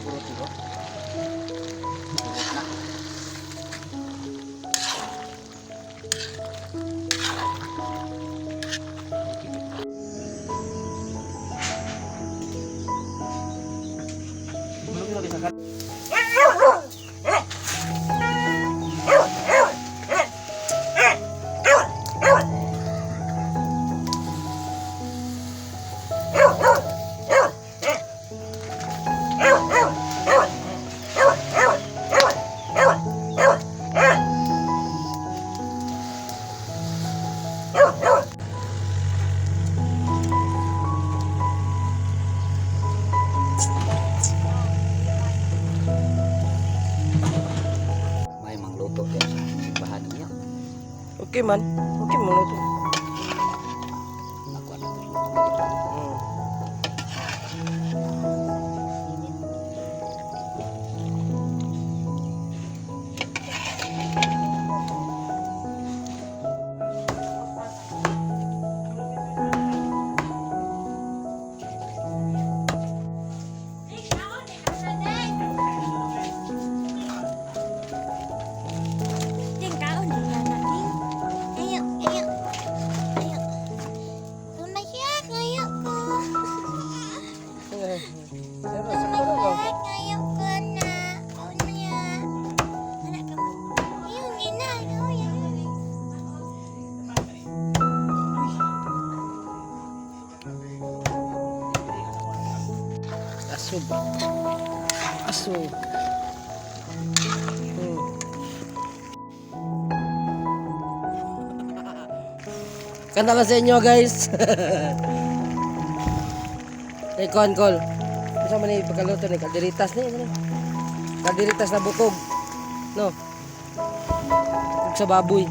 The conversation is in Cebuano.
Puro tiro. Tubok na. May mangluto din sa simbahan niya. Okay man. Okay man luto. Ako na luto. Ding kaon di na na ding. Ayo, ayo. Ayo. Umayak, ayo ko. Pero sa ko. Umayak, ayo ko na. Unya. Anak ka mo. Ayun, gina. Ayo, Aso ba? Aso. Kanta lang sa inyo, guys. Eh, kon, call. Unsa man ni pagkaluto ni kalderitas ni ano ni? Kalderitas na bukog. No. Bukog sa baboy.